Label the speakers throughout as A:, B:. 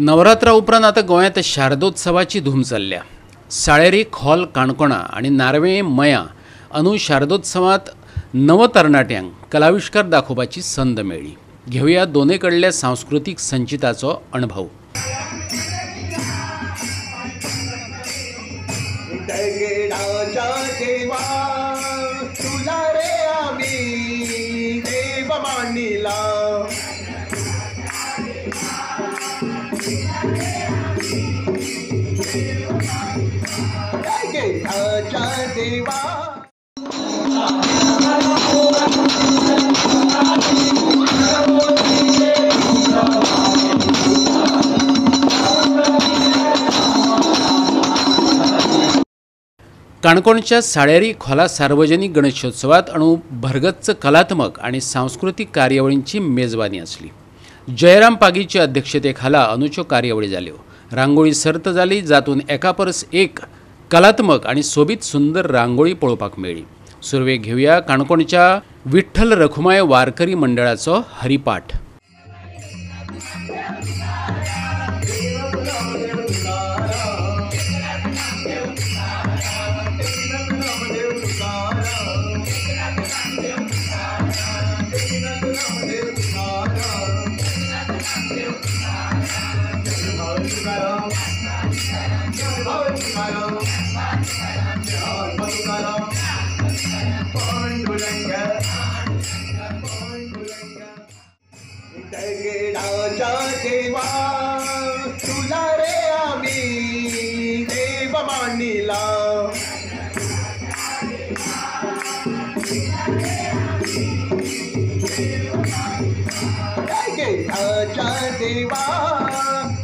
A: नवरात्रा उपरांत आतां गोंयांत शारदोत्सवाची धूम चल्ल्या. साळेरी खोल काणकोणा आनी नार्वे मया अनु शारदोत्सवांत नवतरणाट्यांक कलाविष्कार दाखोवपाची संद मेळ्ळी. घेवया दोनूय कडल्या सांस्कृतीक संचिताचो अणभव. काणकोणच्या साळेरी खोला सार्वजनिक गणेशोत्सवात अणू भरगच्च कलात्मक आणि सांस्कृतिक कार्यावळींची मेजवानी आसली. जयराम पागीच्या अध्यक्षतेखाला अनुच्यो कार्यावळी जाल्यो. रांगोळी सर्त जाली जातून एका परस एक कलात्मक आणि सोबीत सुंदर रांगोळी पळोवपाक मेळ्ळी. सुरवेक घेवया काणकोणच्या विठ्ठल रखुमाय वारकरी मंडळाचो हरिपाठ.
B: तुला रे आम्ही देव मानिला, देवा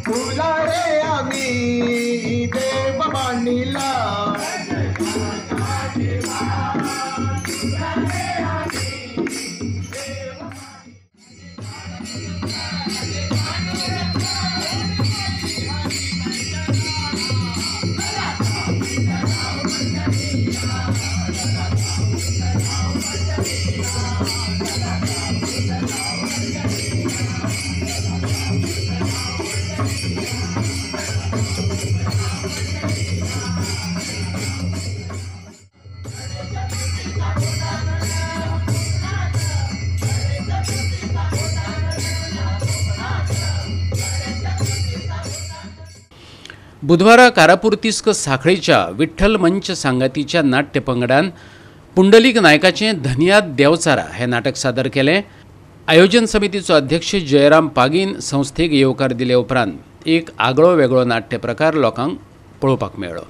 B: तुला रे आम्ही देव मानिला.
A: बुधवारा कारापूर तिस्क साखळीच्या विठ्ठल मंच सांगातीच्या नाट्यपंगडान पुंडलीक नायकाचें धनियाद देवचारा हें नाटक सादर केलें. आयोजन समितीचो अध्यक्ष जयराम पागीन संस्थेक येवकार दिले उपरांत एक आगळो वेगळो नाट्य प्रकार लोकांक पळोवपाक मेळ्ळो.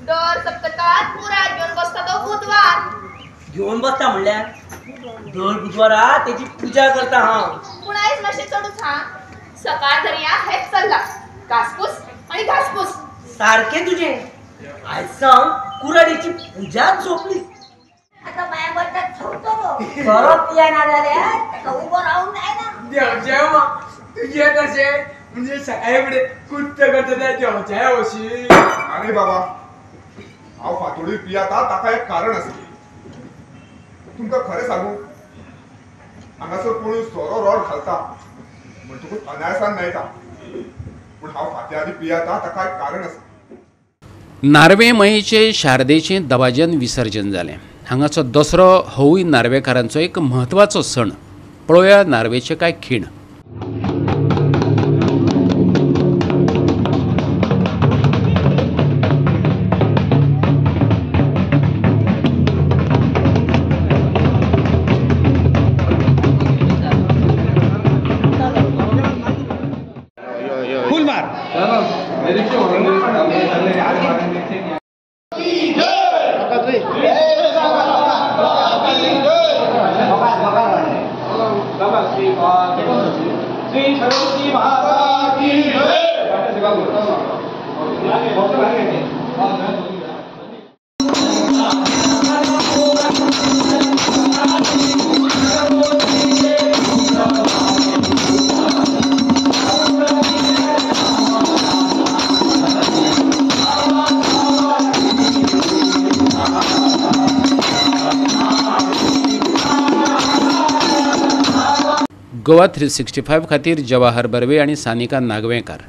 C: दर सप्तकात कुराड घेवन बसता तो बुधवार
D: घेवन बसता म्हणल्यार दर बुधवारा तेची पूजा करता हांव.
C: पूण आयज मातशें चडूच हा, सकाळ दर्या हेच चल्ला, घासपूस आनी घासपूस
D: सारकें तुजें. आयज सावन कुराडीची पूजाच सोंपली.
E: आतां माया वता सोंपतलो सोरो पियना जाल्यार ताका उबो रावंक जायना.
F: देवचें तुजें तशें म्हणजे सकाळी फुडें कुत्त करता त्या देवच्या वशी.
G: आरे बाबा, हांव फातोडी पियाता ताका एक कारण आसा. तुमकां खरें सांगू, हांगासर कोणूय सोरो रोड घालता म्हणटकूच अनायासान मेळटा, पूण हांव फांत्या आदी पियाता ताका एक कारण आसा.
A: नार्वे मयेचे शारदेचें दबाज्यान विसर्जन जालें. हांगाचो दसरो होवूय नार्वेकारांचो एक म्हत्वाचो सण. पळोवया नार्वेचे कांय खीण. गोवा 365 खातीर जवाहर बर्वे आनी सानिका नागवेंकार.